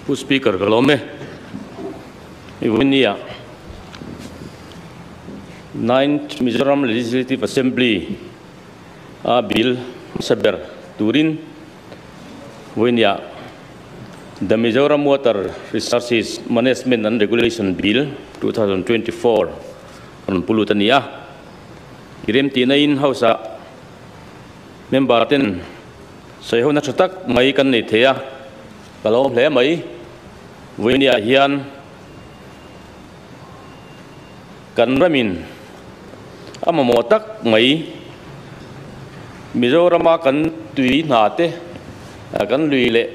Pu Speaker ka lawm e. I vawinia Ninth Mizoram Legislative Assembly a bill hmasa ber turin vawinia The Mizoram Water Resources Management and Regulation Bill 2024 rawn pu lut a ni a. I remtihna in House ah member ten sawihona tha tak mai kan nei thei a, ka lawm hle mai. Vawinia hian kan ramin a mamawh tak mai Mizorama kan tui hna te, kan lui leh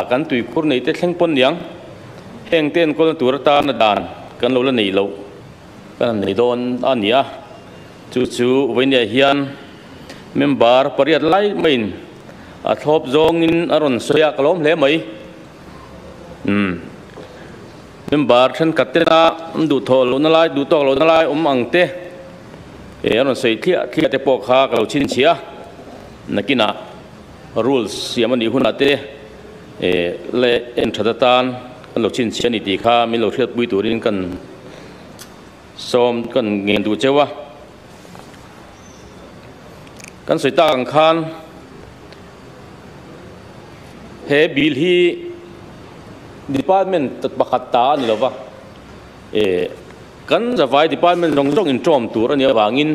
kan tuikhur nei te thleng pawn niang heng te enkawlna tur atana dan kan lo la neih loh kan han nei dawn a ni a. Chu chu vawinia hian member pariat lai maiin a thlawp zawngin a rawn sawi a, ka lawm hle mai. Umm member thenkhat te na an duh thawh lohna lai, duh tawk lohna lai awm ang te eh a rawn sawi thliah thliah te pawh kha ka lo chhinchhiah a, nakinah rules siam a nih hunah te eh leh en that atan kan lo chhinchhiah a ni tih kha min lo hriatpui turin kan Sawm kan ngen duh cheu a, kan sawi tak ang khan he bill hi department pakhat ta a ni lo va, eh kan zavai department zawng zawng intawm tur a nih avangin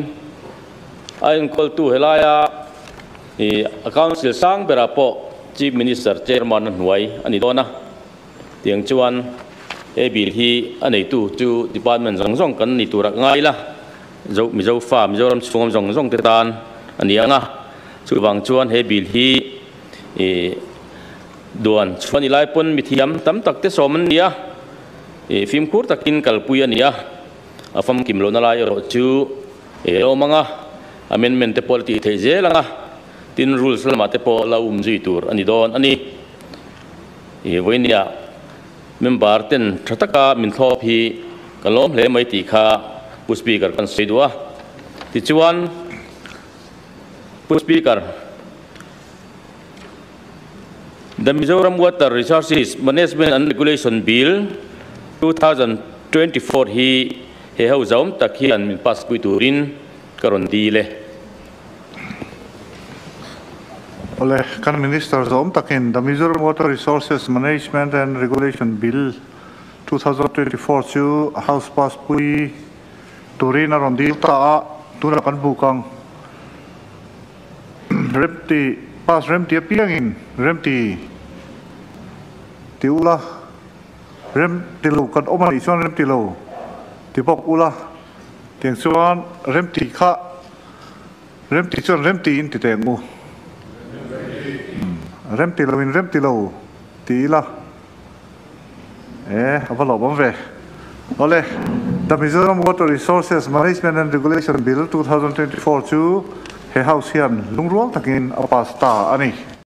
a enkawltu helaia ih a council sang berah pawh chief minister chairman a hnuai a ni dawn a. Tiang chuan he bill hi a neitu chu department zawng zawng kan ni tur a ngai ila, Zo Mizo fa Mizoram chhungawm zawng zawng te tan a ni ang a, chuvang chuan he bill hi ih duan chhuah ni lai pawn mithiam tam tak te sawm an ni a, ih fimkhur takin kalpui a ni a, a famkim lohna lai erawh chu ih a awm ang a, amendment te pawh la tih theih zel ang a, tin rules lamah te pawh la um zui tur a ni dawn a ni. I vawinia member ten tha taka min thlawp hi ka lawm hle mai tih kha Pu Speaker kan sawi duh a. Tichuan Pu Speaker, The Mizoram Water Resources Management and Regulation Bill 2024 hi he ho zawm tak hian min pass pui turin ka rawn dil e. Awle, kan Minister zawm takin The Mizoram Water Resources Management and Regulation Bill 2024 chu House pass pui turin a rawn dil ta a, tunah kan buk ang. Remti, pass remti apiangin remti ti ula, remti lo kan awm a nih chuan remti lo ti bawk ula, tiang chuan remti kha Remti chuan remti in ti teh ang u. Remti lo in remti lo ti ila. E, a va lawm awm ve. Awle, The Mizoram Water Resources Management and Regulation Bill 2024 chu he House hian lungrual takin a pass ta a ni.